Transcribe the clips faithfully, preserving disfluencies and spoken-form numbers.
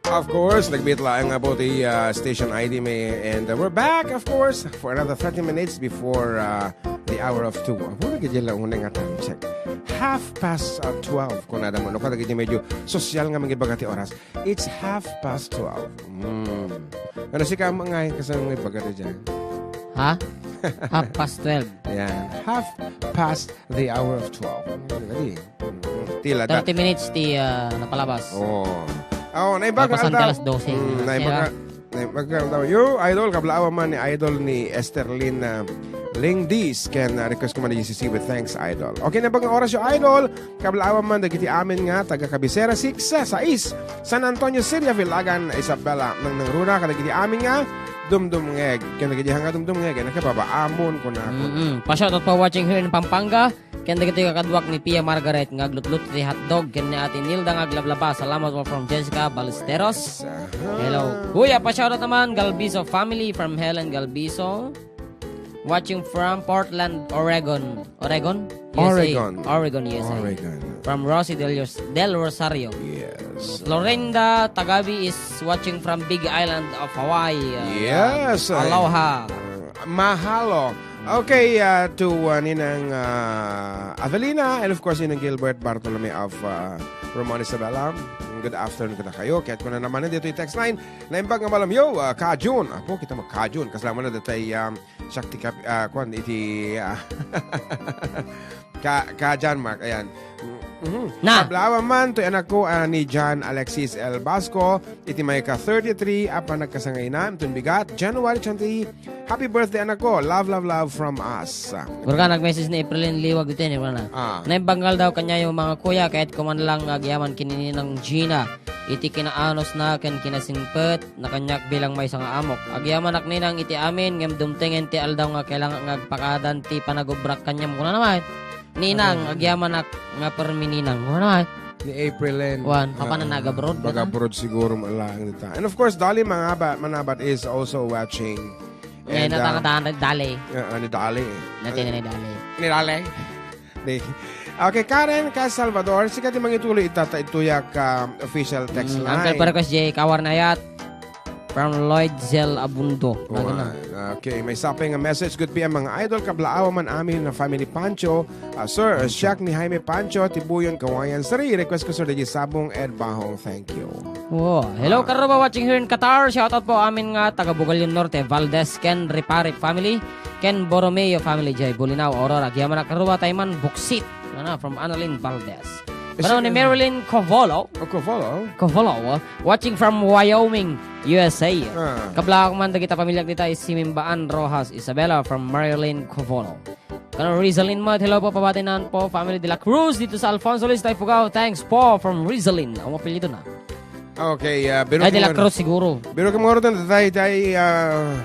Of course, nagbiit laeng nga po ti, ah, station I D mi. And, uh, we're back, of course, for another thirty minutes before, uh, the hour of two. Apo, nagidya la unay nga time check. Half past, uh, twelve, kunada mo. No, kadagiti medyo sosyal nga mangibaga ti oras. It's half past twelve. Mm. Ano si Kama nga, kasano nga ibaga ti dyan? Ha? Half past twelve. Yan. Half past the hour of twelve. Ano, dali. Mm, tila ta. Thirty minutes ti, ah, napalabas. Oo. Oh, naimbag Papasan ti aldaw. Alas dose. Mm, naimbag Kaya ka, naimbag ka aldaw. Yo, idol, kablaawan man ni idol ni Esterlyn, ah, Lingdis. Ken, ah, request ko man ni J C C with thanks, idol. Okay, naimbag nga oras yo, idol. Kablaawan man dagiti amin nga taga Cabecera six, sais, San Antonio City of Ilagan, Isabela. Nang nangruna kadagiti amin nga dumdumngeg. Ken dagiti nga dumdumngeg, nakababaamon, kunakon. Mm-mm. Pa-shoutout po watching here in Pampanga. Ken dagitoy kakaduak ni Pia Margaret nga aglutlut ti hotdog ken ni Ate Nilda nga aglablaba. Salamat po from Jessica Ballesteros. Aha. Hello. Kuya, pa-shoutout naman, Galbiso family from Helen Galbiso. Watching from Portland, Oregon. Oregon? U S A. Oregon. Oregon, U S A. Oregon. From Rosie Del, Del Rosario. Yes. Florinda Tagabi is watching from Big Island of Hawaii. Uh, Yes, uh, aloha. Mahalo. Okay, uh, to, uh, Ninang, uh, Avelina and of course Ninang Gilbert Bartolome of, uh, Roman Isabela. Good afternoon kadakayo. Kaya't kuna naman dito yung text line. Naimbag nga malam, yo, uh, Ka Jun. Apo, kita mo, Ka Jun. Kasama na dito ay, um, siak ti kap-, ah, kuan, iti, ah, ka, ka John Mark, ayan. Mhm. Na. Kablaawan man, toy anak ko, ah, ni John Alexis L Basco, iti may ka thirty-three, a panagkasangayna, inton bigat, January twenty, happy birthday, anak ko. Love, love, love from us. Gurka, nag-message ni Aprilin Liwag dito, ni Rana. Ah. Naimbag nga aldaw kaniayo, mga kuya, kahit kuman lang agyaman ken ni Ninang Gina. Iti kinaanosna ken kinasingpet, na kaniak bilang maysa nga amok. Agyamanak, Ninang, iti amin, ngem dumtengen ti aldaw nga kailangan nga agpakadan ti panagubrak kaniam. Kuna naman, Ninang, Ano? Agyamanak nga permi, Ninang. Kuna naman. Ni April Lynn. Wan, kapanan Ah, nag-abroad, mag-abroad siguro man lang dita. And of course, Dolly Manabat, Manabat is also watching. Ngayon, And, ah, natangatahan ni Dolly. Ah, ah, ni Dolly. Natin ni Dolly. Ni Dolly. Di. Okay, Karen Cas Salvador, sika ti mangituloy ita ta ituyak, ah, official text Mm, line. Uncle Percos J. Kawarnayat from Lloyd Zell Abundo. Nagana. Wan. Okay, maysa pay nga message. Good P M, mga idol. Kablaawan man amin nga family Pancho. Ah, sir, Pancho. Siak ni Jaime Pancho, Tibuyon, Kawayan Sari. Request ko, sir, dagiti Sabong ed Bahong. Thank you. Oh, hello, Ah. Karuba, watching here in Qatar. Shoutout po amin nga taga Bugallon Norte, Valdez ken Ripari family. Ken Borromeo family, jay Bolinao, Aurora. Agyamanak Karuba, Tayman, Buksit. Ano, from Annalyn Valdez. Is Pero it ni in Marilyn Covolo. Oh, Covolo. Covolo, watching from Wyoming, U S A. Ah. Kablaawan man dagita pamilyak dita is Simimbaan Rojas Isabela from Marilyn Covolo. Kano Rizalin Mad, hello po, pabati nan po, family de la Cruz dito sa Alfonso Luis Taifugao. Thanks po from Rizalin. Ang apelyido na. Okay, ah, biro Ay, de la kung Cruz siguro. Biro kung mga rutan, tay, tay, ah,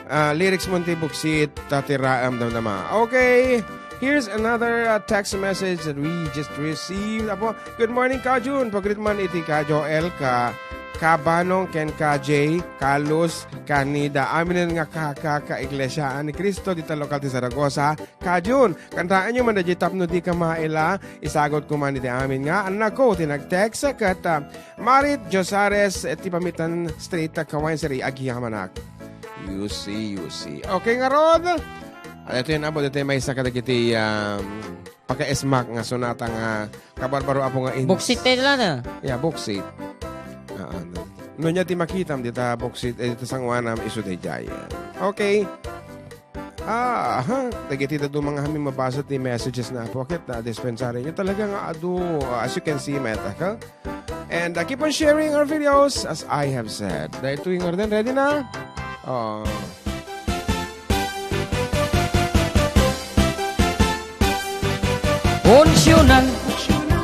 ah, lyrics mo ti Buksit, Tati Raam, damdama. Okay, here's another, ah, text message that we just received. Apo, good morning, Ka Jun. Pagrit man iti Ka Joel, ka, Ka Banong, ken Ka Jay, Ka Luz, Ka Nida. Aminen nga ka, ka, ka Iglesia ni Cristo, dita lokal ti Zaragoza. Ka Jun, kantaenyo man daydiay tapno dika maila, isagut ko man iti amin nga annakko ti nag-text ket, ah, Marit Josares, eh, ti Pamitan Street, ah, Kawayan Sari, agyamanak. You see, you see. Okay, ngarud. Itoy nga apo, itoy maysa kadagiti, um, pakaesmak nga sonata nga kabarbaro apo nga ins- Buksit tayo lang, ah. Yeah, buksit. Ah, ano. Nunay ti makitam dita buksit, eh, dita sanguanam, isu daydiay. Okay. Ah, aha. Dagiti dadduma nga amin mabasa ti messages na apo ket, ah, dispensaryo talaga nga adu, ah, as you can see, met, ah, ka? And, ah, keep on sharing our videos, as I have said. Daytoy nga rin, ready na? Oh. Punsyonan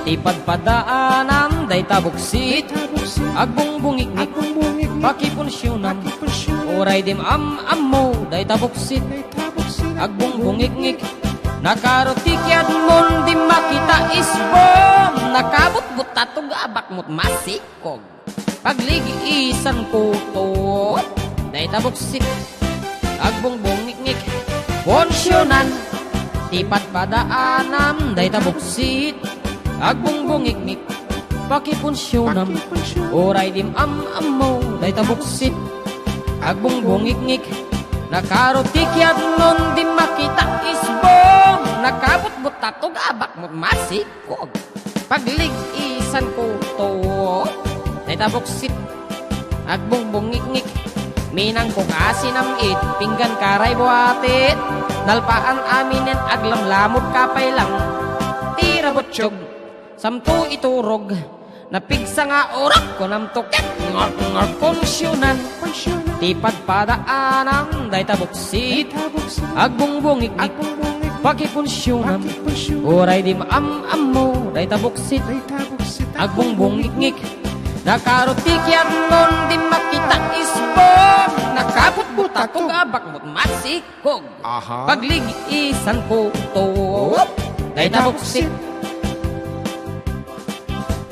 ti padpadaanam dayta buksit. Agbungbungiknik, pakipunsyonan. Uray dim-am-ammo dayta buksit. Agbungbungiknik, nakaro ti kiadmon, di makita isbom. Nakabutbut tatog abak mot masikog. Pagligiisan ko to, dayta buksit. Agbungbungiknik, punsyonan. Ti padpadaanam, dayta buksit. Agbungbungiknik, Pakipunsyonam. Pakipunsyonam. Uray dim am-ammo dayta buksit. Agbungbungikngik. Nakaro ti kiadnon, dim makita isbong. Nakabutbut tato gabak mo masikog. Paglig-isan ko to. Dayta buksit. Agbungbungikngik. Minangkok a sinam-it, pinggan karay buatit. Nalpaan aminen aglamlamot ka pay lang. Tira butsyog. Samto iturog, napigsa nga urak, kunam to ket ngorngor, punsyonan. Punsyonan. Ti padpadaanam, dayta buksit. Dayta buksit. Agbungbungikngik. Agbungbungikngik. Pakipunsyonam. Pakipunsyonam. Uray dim am-ammo, dayta buksit. Dayta buksit. Agbungbungikngik. Nakaro ti kiadnon, dim makita isbong. Nakabutbut tato gabak mo masikog. Aha. Paglig-isan ko to. Dayta buksit.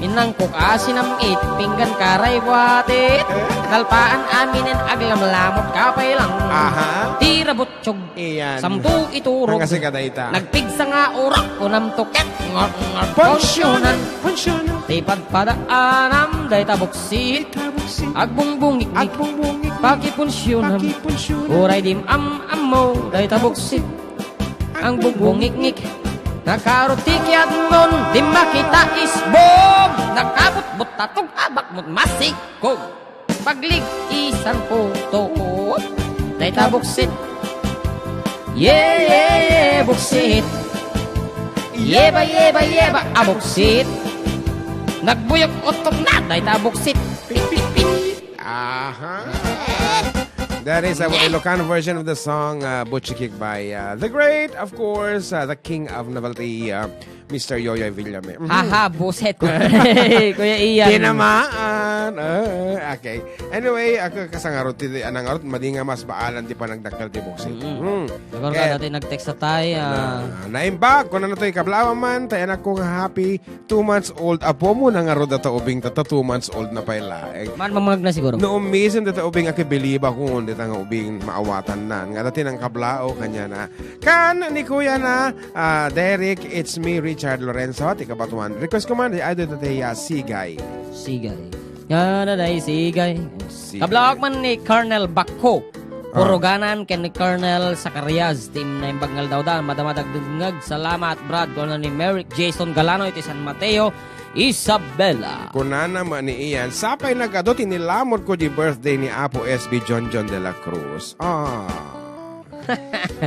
Minangkok a sinam-it, pinggan karay buatit. Eh? Nalpaan aminen aglamlamot ka pay lang. Aha. Tira butsyog. Iyan. Samto iturog. Ang kasi ka dayta. Nagpigsa nga urak, kunam to ket ngorngor, punsyonan. Punsyonan. Ti padpadaanam, dayta buksit. Dayta buksit. Agbungbungikngik. Agbungbungikngik. Pakipunsyonam. Pakipunsyonam. Uray dim am-ammo, dayta buksit. Agbungbungikngik. Nakaro ti kiadnon, dim makita isbong. Nakabutbut tato gabak mo masikog. Paglig-isan ko to. Dayta buksit. Ye, ye, ye, buksit. Yeba, yeba, yeba, a buksit. Nagbuyok utok na, dayta buksit. Pit, pit, pit. Aha. That is a Ilocano version of the song, uh, Butchikik by, uh, the great, of course, uh, the king of novelty, uh, Mister Yoyoy Villame. Mhm. Aha, buset. Kuya Ian. Tinamaan. Ah, okay. Anyway, ako kasangarot, ti, anang arot, madi nga mas baalan ti panagdakkel ti buksit. Mm. Mm. Siguro ka dati nag-text sa tay, ah. Na, naimbag, kung ano to, ikablaawan man, tay anak ko nga happy, two months old. Apo mo na nga ro data ubing, tata two months old na pay laeng. Man, mamangag na siguro. No, umisin data ubing, akibiliba ko, dita nga ubing, maawatan na. Nga dati nang kablao, kanya na. Kan ni Kuya na, ah, Derek, it's me, Richard Lorenzo, ti kabatuan. Request ko man, di idol tatay, ah, Sigay. Sigay. Nga na day, Sigay. Sigay. Kablaak man ni Colonel Bacco. Ah. Puruganan ken ni Colonel Zacarias, team na imbag nga aldaw da, madama dagdagngag. Salamat, Brad. Kuna ni Merrick Jason Galano iti San Mateo, Isabela. Kunana man ni Ian, sapay nagadu ti nilamod ko di birthday ni Apo S B John John de la Cruz. Ah.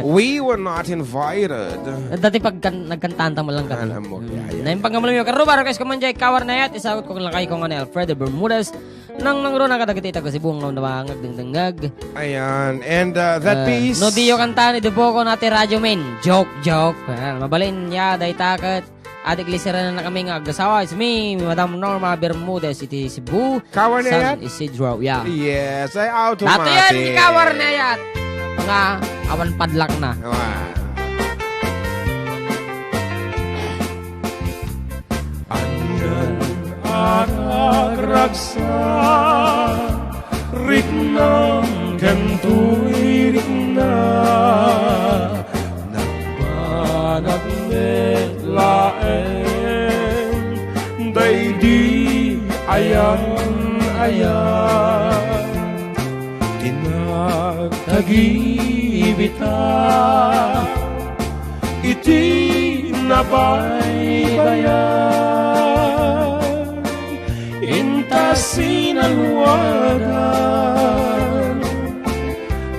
We were not invited. Dati pagkan-, nagkantahan ta mo lang kami. Alam mo, Mm. kaya, yan. Naimbag nga malamyo, karuba, request ko man jay, Kawar na yat, isagot ko lakay ko nga ni Alfredo Bermudez, nang nangro na kadagiti taga Cebu nga nabangag dingdingag. Ayan, and, uh, that Uh, piece no diyo kantahan, idupo ko na ti Radyo Men. Joke, joke. Ayan, mabalin ya, dayta ket adik liseran na kami nga agasawa. It's me, Madam Norma Bermudez, iti Cebu, Kawar na San yat? Isidro. Yeah. Yes, ay automatic. Dato yan, ikawar na yat. Mga awan padlak na. Awan. Anian a ragragsak, riknam ken toy rikna, nagbanag met laeng daydi ayan-ayan ti nagtagibita. Iti nabaybayag, inta sinaluagan,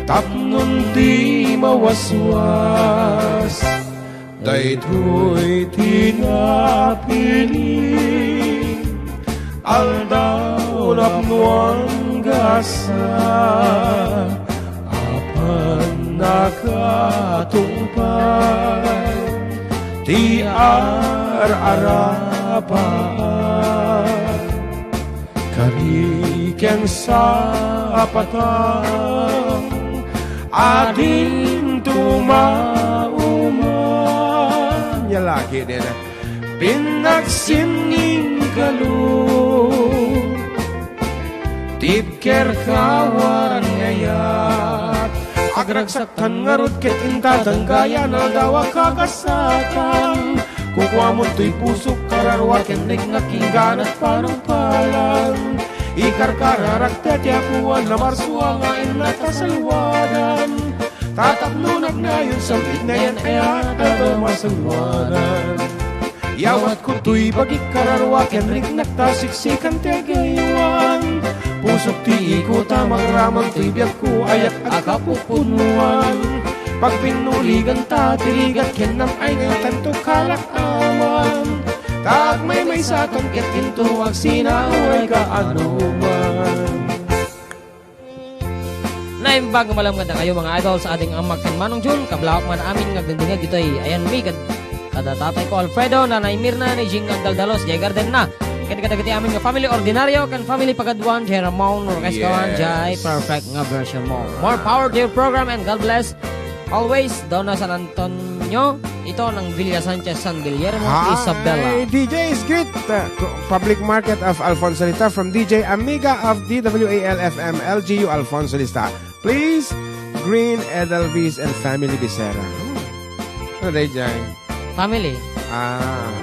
tapnon di mawaswas daytoy ti napili. Aldaw napno anggasa, apan nakatungpal ti ar-arapakan. Kari ken sapatan, adinto mauman. Ya laki din. Pinagsinning kalu, tipker kawan ngayat. Agragsaktan ngarud ket intatang gaya na dawa kakasatan. Ko Kuamon toy pusok, kararua ken riknak, ingganat panungpalan. Ikarkararak ta ti Apo a Marso nga inna ta salwadan. Ta tapno nagnayon, sam-itna yan ayat, aldaw masangoanan. Yawatko toy bagik, kararua ken riknak, ta siksikan ti agaywan. Pusok ti iko ta magraman toy biagko, ayat a kapupunuan. Pagpinnuligan ta ti rigat ken nam-ay nga tanto kalak aman. Ta agmaymaysakan ket dinto agsinauray ka anuman. Naimbag nga malem kadakayo, mga idol, sa ating Amak ken Manong Jun, kablawak man amin nga agdengdengngeg ditoy ayanmi kad-, kada tatayko Alfredo, Nanay Mirna, ni Jing Agdaldalos, Jay Gardenna, ken kadagiti amin nga family, Ordinario ken family, Pagaduan, Jay Ramon, Orquescoan, Yes. Jay, perfect nga version mo. More power to your program and God bless always, Donna San Antonio, ito ng Villa Sanchez, San Guillermo, Hi, Isabela. D Js, greet, uh, co-, Public Market of Alfonso Lista from D J Amiga of D W A L F M L G U Alfonso Lista. Please, Green Edelweiss and family Becerra. Hmm. Ano day, Jai? Family. Ah.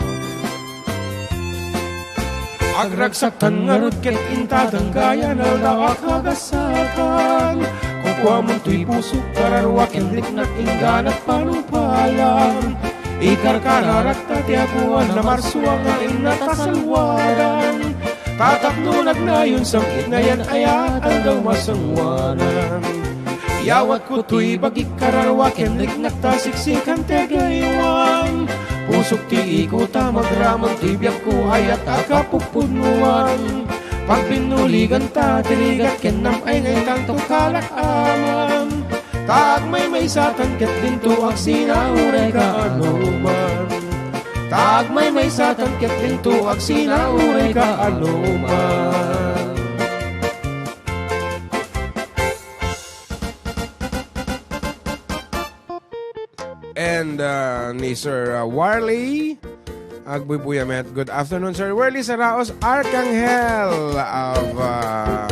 Agragsaktan ngarud ket inta danggayan, aldaw a kagasatan. Kukuamon toy pusok, kararua ken riknak, ingganat panungpalan. Ikarkararak ta ti Apo a Marso nga inna ta salwadan. Ta tapno nagnayon, sam-itna yan ayat, aldaw masangoanan. Yawatko toy bagik, kararua ken riknak, ta siksikan ti agaywan. Pusok ti iko ta magraman toy biagko, ayat a kapupunuan. Pagpinnuligan ta ti rigat ken nam-ay nga intanto kalak aman. Ta agmaymaysakan ket dinto agsinauray ka anuman. Ta agmaymaysakan ket dinto agsinauray ka anuman. And, uh, ni Sir, uh, Warley Agbuybuya met. Good afternoon, Sir Warley Saraos, Arkanghel of, uh,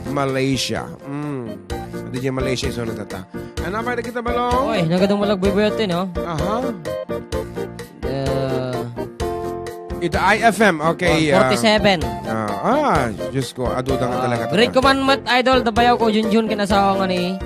Malaysia. Mm. Di dyan Malaysia, iso na tata. Ano pa kita balong? Oy, nagadong malagbuybuyat din, oh. Aha. Uh, Ita I F M, okay, one forty-seven. Ah, ah, Diyos ko, aduda nga Ah, talaga. Greet ko man met, idol, dabayaw ko, Junjun, kinasawa nga ni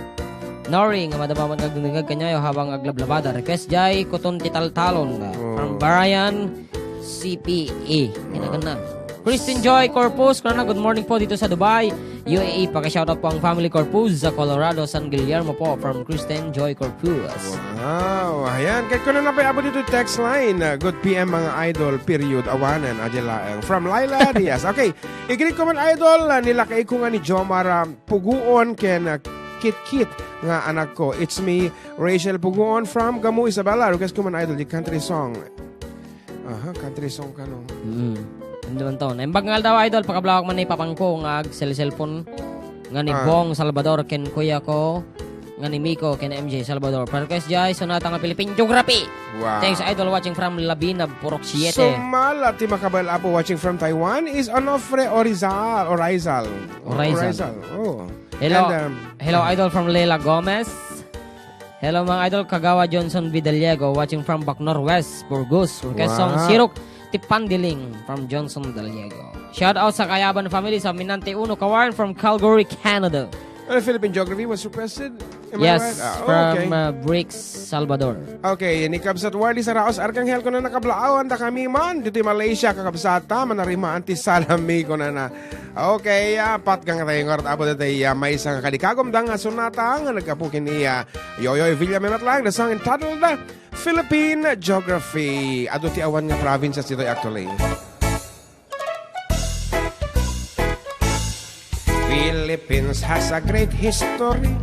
Nori, nga madama man nga agdengdengngeg kaniayo habang aglablabada. Request jay, Kuton ti Taltalon, Oh. from Brian C P A. Kinaganna. Christine Joy Corpus, karna, good morning po dito sa Dubai, U A E. Paki-shoutout po ang family Corpus sa Colorado, San Guillermo po, from Kristen Joy Corpus. Wow, ayan. Kaya ko na napay abot dito text line. Uh, good P M, mga idol, period. Awanan, adya laeng. From Laila Diaz. Okay, i-greet ko man, idol, uh, nilakay ko nga ni Jomar, uh, Puguon ken, uh, Kitkit nga anak ko. It's me, Rachel Puguon from Gamu, Isabela. Request ko man, idol, di country song. Aha, country song ka, no? Mm. Ano man to? Naimbag nga aldaw, idol, pakablawak man ni papangko nga agselselpon nga ni Ah. Bong Salvador ken kuya ko nga ni Miko ken M J Salvador. Request jay, sonata nga Philippine Geography. Wow. Thanks, idol, watching from Labinab, Purok Siete. Sumala ti makabael, apo, watching from Taiwan is Onofre Orizal, Orizal. Orizal. Orizal, oh. Hello, And, um, hello, idol from Leila Gomez. Hello, mga idol, Kagawa Johnson Vidaliego, watching from Bacnor West, Burgos. Request song, Wow. Sirok ti Pandiling from Johnson Vidaliego. Shout out sa Kayaban family sa Minante Uno, Kawayan from Calgary, Canada. Ano, Philippine Geography was requested? Am I Yes, right? Ah, from, okay. uh, Bricks Salvador. Okay, ni Kabsat Warley Saraos Arkanghel, kuna nakablaawan da kami man ditoy Malaysia, kakabsat ta, manarimaan ti salami, kuna na. Okay, ah, patgangtayo nga rat-, apo ditoy, ah, maysa nga kadikagum da nga sonata nga naggapu ken ni, ah, Yoyoy Villame met lang, the song entitled, ah, Philippine Geography. Adu ti awan nga provinces ditoy, actually. Philippines has a great history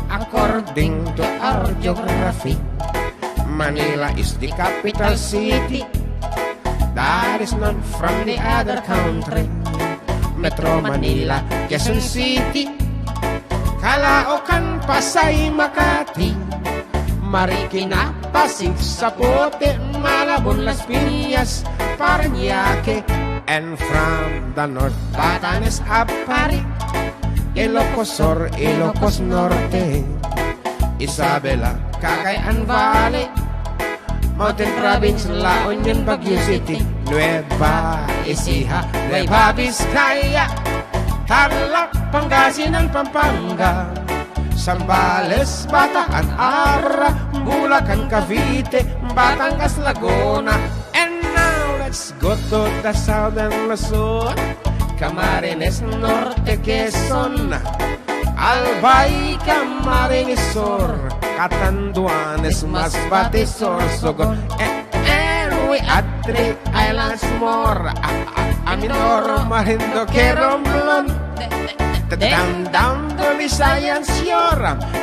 according to our geography. Manila is the capital city that is known from the other country. Metro Manila, Quezon City, Caloocan, Pasay, Makati, Marikina, Pasig, Zapote, Malabon, Las Piñas, Parañaque, and from the north, Batanes, Aparri, Ilocos Sur, Ilocos Norte, Isabela, Cagayan Valley, Mountain Province, La Union, Baguio City, Nueva Ecija, Nueva Vizcaya, Tarlac, Pangasinan, Pampanga, Zambales, Bataan, Ara, Bulacan, Cavite, Batangas, Laguna. And now let's go to the southern Luzon, Camarines Norte, Quezon, Albay, Camarines Sur, Catanduanes, Masbate, Sorsogon, and, and we add three islands more. Ah, ah, ah, Mindoro, Marinduque, Romblon, then down, down to Visayan Sur,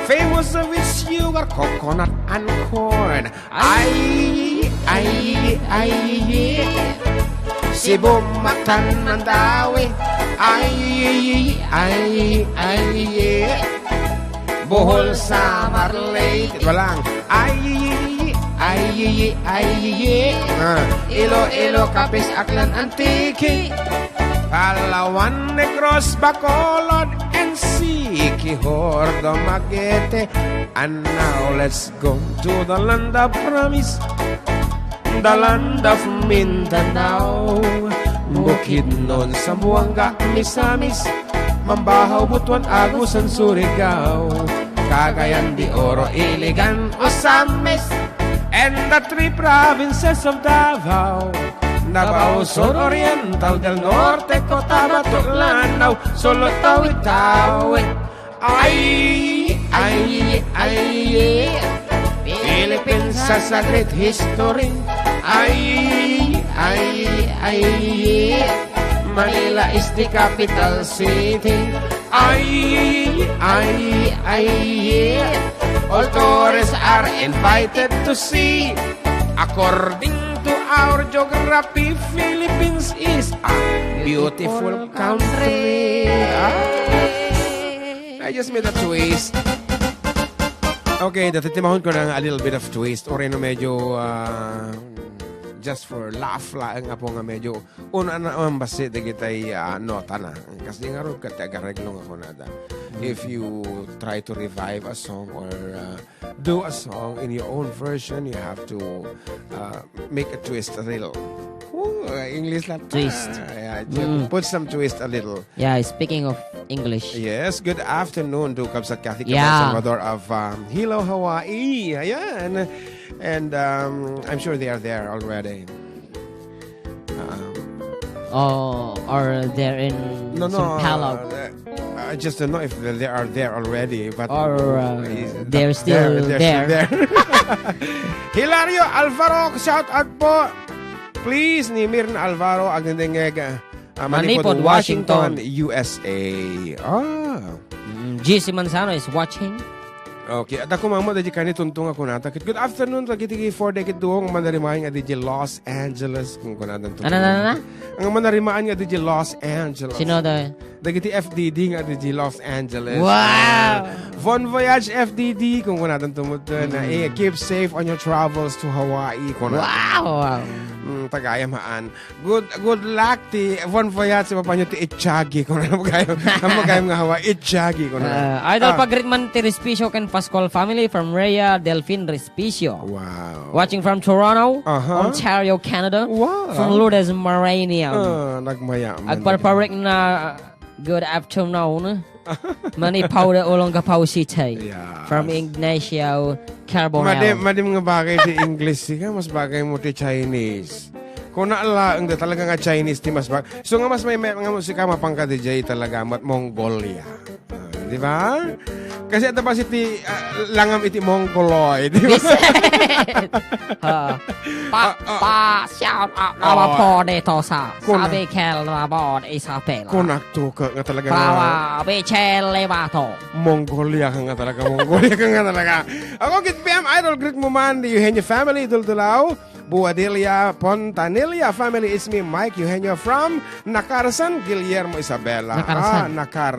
famous with sugar, coconut, and corn. Ay, ay, ay, Cebu, Mactan, Mandaue. Ay, ay, ay, Bohol, Samar, Leyte. Ito lang. Ay, ay, ay, ah, Iloilo, Capiz, Aklan, Antique, Palawan, Negros, Bacolod, and Siquijor, Dumaguete. And now let's go to the land of promise, the land of Mindanao, Bukidnon, Zamboanga, Misamis, Mambajo, Butuan, Agusan, Surigao, Cagayan de Oro, Iligan, Ozamiz, and the three provinces of Davao, Davao Sur, Oriental, del Norte, Cotabato, Lanao, Sulu, Tawi-Tawi. Ay, ay, ay, Philippines has a great history. Ay, ay, ay, Manila is the capital city. Ay, ay, ay, all tourists are invited to see. According to our geography, Philippines is a beautiful country. Ah. I just made a twist. Okay, dati timahon ko na nga a little bit of twist. Or ano, medyo, ah, just for laugh laeng, apo, nga medyo una na ang basi dagitay, ah, nota na. Kasi nga ro, kati agareglo nga kunada. If you try to revive a song or, ah, do a song in your own version, you have to, uh, make a twist a little. Ooh, uh, English lang. Twist. Ah, yeah, ju- Mm. put some twist a little. Yeah, speaking of English. Yes, good afternoon to Kabsat Kathy, Kabsat Yeah. Salvador of, um, Hilo, Hawaii. Ayan. And, um, I'm sure they are there already. Um, Oh, or they're in No, no, Sampaloc. uh, I just don't know if they are there already, but Or, uh, is they're that still there, they're there. still there. Hilario Alvaro, shout out po. Please, ni Mirna Alvaro, agdengdengngeg, uh, uh, Manipur, Manipur, Washington, Washington. U S A. Ah. Mm, G C Manzano is watching. Okay, adda koma met daydi kanitunto nga kunata. Ket good afternoon dagiti four dagiti duo nga manarimaen nga daydi Los Angeles, kun kunada. Ano, ano, ano? Nga manarimaen nga daydi Los Angeles. Sino daw? Dagiti F D D nga daydi Los Angeles. Wow! Ah, Bon Voyage F D D, kun kunada tumutun. Mm. Eh, keep safe on your travels to Hawaii, kuna. Wow! Mm, tagayam haan. Good, good luck ti Bon Voyage, sa papanyo ti Itchagi, kun ano ba kayo, ano ba kayo nga Hawaii, Itchagi, kun ano. Ah, idol, Ah. pag-greet man ti Respicio ken Pascual family from Rhea Delfin Respicio. Wow. Watching from Toronto, Aha. Ontario, Canada. Wow. From Lourdes Maranio. Ah, nagmaya man. Agparparek na good afternoon. Manipawda Olongapo City. Yeah. From Ignacio Carbonell. Madim, madim nga bagay ti English, sika, mas bagay mo ti Chinese. Kuna laeng da talaga nga Chinese ti mas bagay. So nga mas may, may nga musika, mapangka D J talaga, mat Mongolia. Ah, di ba? Kasi ata ba si ti, ah, langam iti Mongoloid, di ba? Bisan. Ha. Pa, Ah, ah. pa, shout out, Ah. naman po dito sa Kuna- Sabi Kel Ramon Isabela. Kunak tuka nga talaga nga From, uh, Michelle Lebato. Mongolia ka nga talaga, Mongolia ka nga talaga. Ako, kit P M Idol, greet mo man, the Eugenio family, Duldulaw, Buadilla, Pontanilla family, it's me, Mike Eugenio from Nakar, San Guillermo, Isabela. Nakar, Ah, San. Nakar.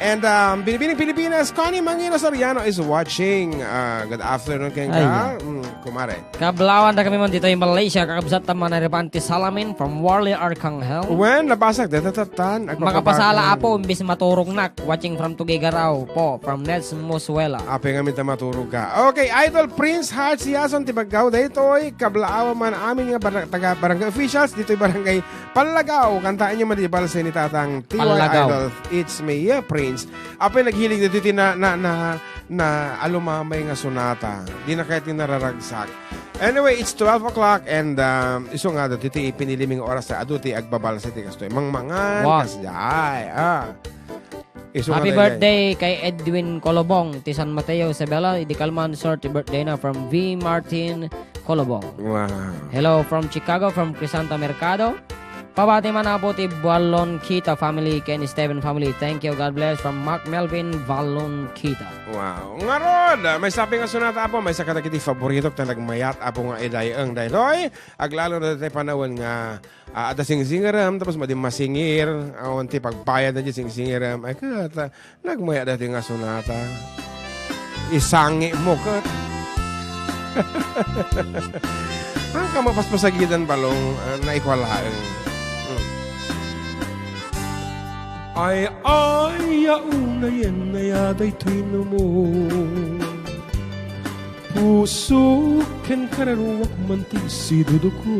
And, um, Binibining Pilipinas, Connie Mangino Soriano is watching. Ah, good afternoon, kenka. Ay, yeah. Mm, kumare. Kablaawan da kami man ditoy Malaysia, kakabsat ta manariban ti salamin from Warley Arcangel. Wen, nabasag, datatatan. Makapasala, apo, imbis maturognak. Watching from Tuguegarao po, from Neds Musuela. Apay ngamin ta maturog ka. Okay, Idol Prince Hearts Yason ti Baggaw, daytoy, kablaawan man amin nga bar-, taga barangay officials, ditoy barangay Panlagaw, kantaenyo man di balse ni Tatang T Y Panlagaw. Idol. It's me, yeah, Prince. Apay naghilig dito ti na, na, na, na alumamay nga sonata. Di na kaya ti nararagsak. Anyway, it's twelve o'clock and, um, isu nga dito ti ipinili mi nga oras ta adu ti agbabalse ti kastoy. Mangmangan, Wow. kasjay. Ah. Isu nga Happy daydiay. Birthday kay Edwin Colobong ti San Mateo, Isabela. Idi kalman, sir, ti birthday na from V Martin Colobong. Wow. Hello from Chicago, from Crisanta Mercado. Pabati man, apo, ti Bualon Kita family ken Steven family. Thank you, God bless, from Mark Melvin Balon Kita. Wow. Ngarud, ah, maysa pay nga sonata, apo, maysa kadagiti faboritok ta nagmayat, apo, nga iday-eng daytoy. Aglalo na daytoy panawen nga, ah, adda singsingerem, tapos madi masingir, awan ti pagbayad na di singsingerem. Ay, ket, ah, nagmayat daytoy nga sonata. Isangi mo, ket. Ang kamapaspasagidan, Balong, ah, naikwa laeng. Hmm. Ay, ay, ya, unayen, naya, daytoy no mo. Puso ken kararuak man ti siduduko.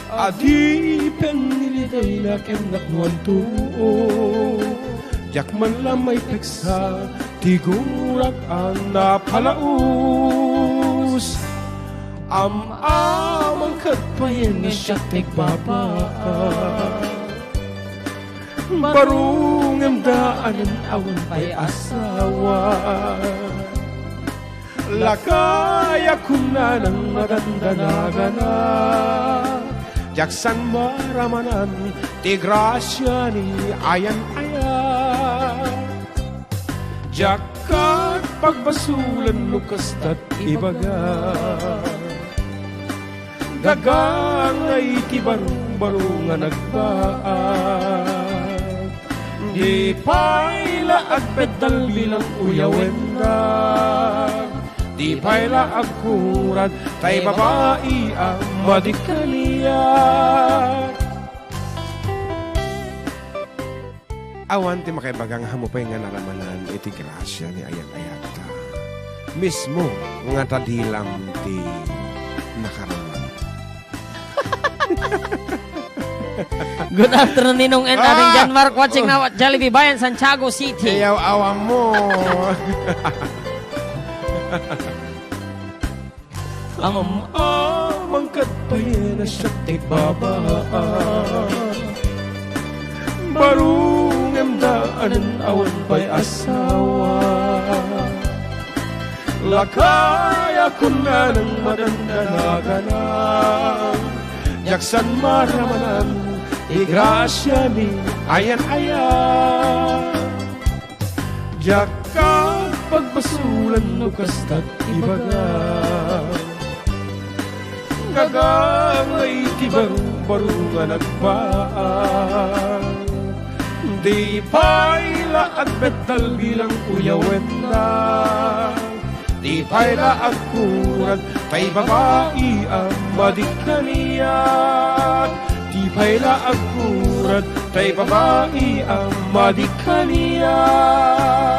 Adipen nilidayna ken nakuanto. Diak man la maipeksa ti gurak a napalaus. Am-amang ket payen nga siak ti agbabaak. Baro ngem daanen awan pay asawa. Lakay a kunana nga dandanagana. Diak san maramanan ti grasia ni ayan-ayat. Diak ket pagbasolen no kasta ti ibaga. Gagangay ti baro-baro nga nagbaag. Di pay la agbeddal bilang uyawenna. Di pay la agkurad tay babai a madi kaniak. Awan ti makaibaga nga ammo pay nga naramanan iti grasia ni ayat-ayatta. Mismo nga tadilam ti nakaraman. Good afternoon, Ninong and Ading Ah! John Mark, watching now at Jollibee Bayan, Santiago City. Iyaw-awam mo. Am-amang ket payen a siak ti agbabaak. Baro ngem daanen awan pay asawa. Lakay a kunana nga dandanagana. Diak san maramanan ti grasia ni ayan-ayat. Diak pagbasolen no kasta ti ibaga. Gagangay ti baro-baro nga nagbaag. Di pay la agbeddal bilang uyawenna. Di pay la agkurad tay babai a madi kaniak. Di pay la agkurad tay babai a madi kaniak.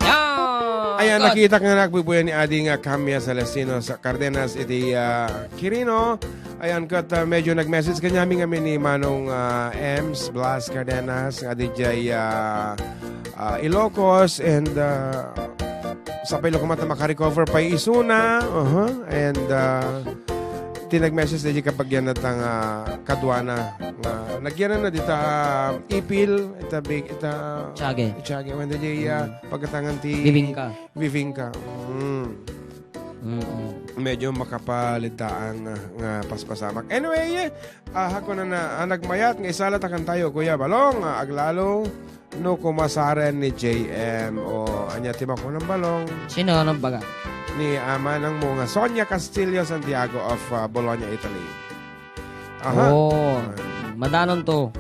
Yan. Ayan, Good. Nakita nga nagbubuya ni Adi nga Camia Celestino sa Cardenas iti, ah, Quirino. Ayan, ket, ah, medyo nag-message kaniami ngamin ni Manong, ah, Ems Blas Cardenas, nga di jay, ah, ah, Ilocos, and, ah, sapay la koma ta makarecover pay isuna. Aha. And, ah, ti nag-message daydi kabagianna ta nga kaduana nga nagyanan na dita, ah, Ipil, ita big, ita Tiague. Tiague, when the day, ah, Mm. Pagkatangan ti Bibingka. Bibingka. Mm. Mm-mm. Medyo makapalitaan nga, nga paspasamak. Anyway, ah, ako na na, ah, nagmayat nga isala ta kantayo, Kuya Balong, ah, aglalo no kumasaren ni J M o anya ti makunan Balong. Sino nang baga? ni, ah, manangmo nga Sonia Castillo Santiago of, ah, Bologna, Italy. Aha. Oh, madanon to.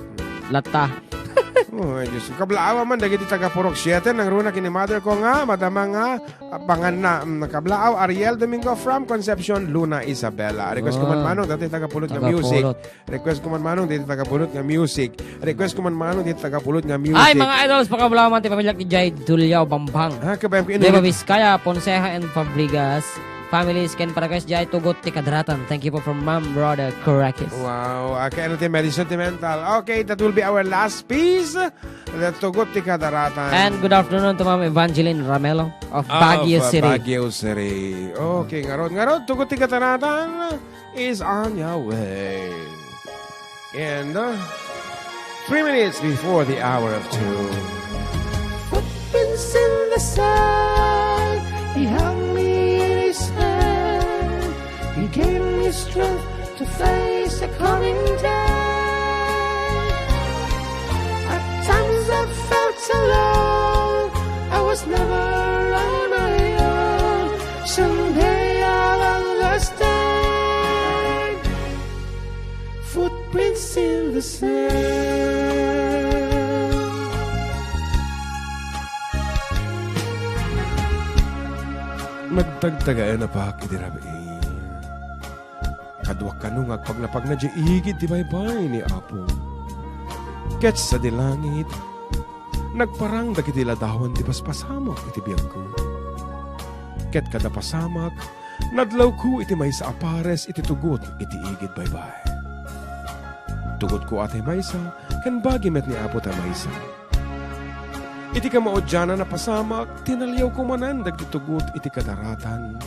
Latta. Oh, ay, Diyos ko. Kablaaw man, dagiti taga Purok siete, nangruna ken ni mother ko nga, madama nga, ah, panganna. Mm, kablaaw, Ariel Domingo from Concepcion, Luna Isabela. Request ko man, ah, manong, dagiti taga Pulot nga music. Taga Pulot. Request ko man, manong, dagiti taga Pulot nga music. Request ko man, manong, dagiti taga Pulot nga music. Ay, mga idols, pakablaaw man ti pamilyak ni Jai Duliao Bambang. Ah, kabayam ko, Deva Vizcaya, Ponceja and Fabregas. Families ken pa-request diay Tugot ti Kadaratan. Thank you po from Ma'am Rhoda Coraquez. Wow, okay, ano ti medyo sentimental? Okay, that will be our last piece. The Tugot ti Kadaratan. And good afternoon to Ma'am Evangeline Ramelo of Baguio City. Baguio City. Okay, ngarud, ngarud, Tugot ti Kadaratan is on your way. And, uh, three minutes before the hour of two. Footprints in the sand, he held me in his hand. He gave me strength to face the coming day. At times I felt alone, I was never on my own. Someday I'll understand. Footprints in the sand. Nagtagtagaen a paak iti rabii. Kaduak kano nga agpaglapagna diay igid ti baybay ni Apo. Ket sadi langit, nagparang dagiti ladawan ti paspasamak iti biagko. Ket kada pasamak, nadlawko iti maysa a pares iti tugot iti igid baybay. Tugotko a tay maysa, ken bagi met ni Apo tay maysa. Iti kamaudianan a pasamak, tinaliawko manen dagiti tugot iti kadaratan.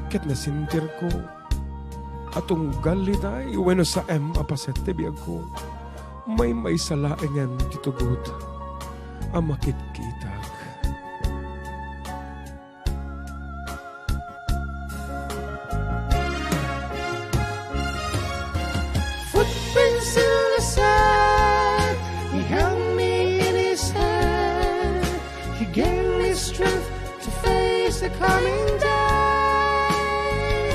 Ket nasentirko a tunggal itay wenno saem a paset ti biagko. Maymaysa laengen ti tugot a makitkitak. Footprints in the sand. He held me in his hand. He gave me strength to face the coming day.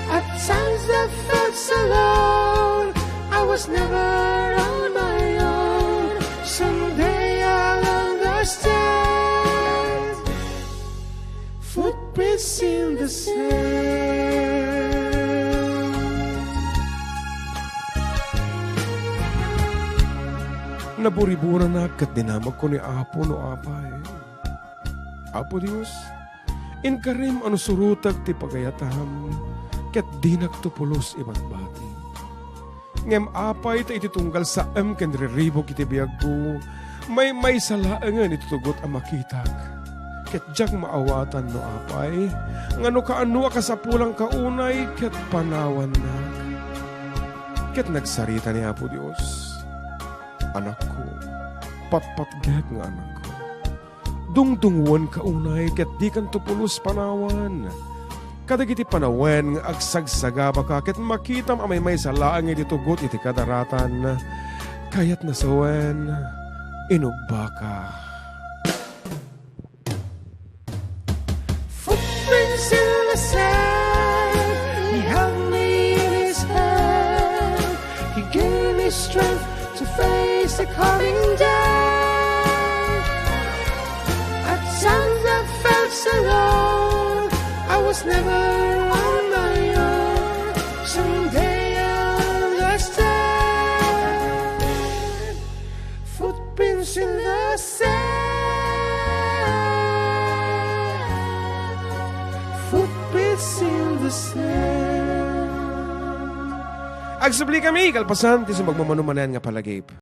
At times I felt so alone. I was never on my own. Someday I'll understand. Footprints in the sand. Naburiburanak ket dinamagko ni Apo no apay. Apo Dios, inkarim a no surotek ti pagayatam, ket dinakto pulos ibatbati. Ngem apay ta iti tunggal saem ken riribuk iti biagko, maymaysa laengen iti tugot a makitak. Ket diak maawatan no apay, nga no kaano a kasapulanka unay ket panawannak. Ket nagsarita ni Apo Dios, "Anakko, patpatgek nga anakko. Dungdungngoenka unay ket dikanto pulos panawan. Kadagiti panawen nga agsagsagabaka ket makitam a maymaysa laeng iti tugot iti kadaratan. Kayatna sawen, inubbaka." Footprints in the sand, he held me in his hand. He gave me strength to face the coming day. At times I felt so alone, I was never on my own. Someday I'll understand. Footprints in the sand. Footprints in the sand. Agsubli kami, kalpasan ti sumagmamano manen nga palagip.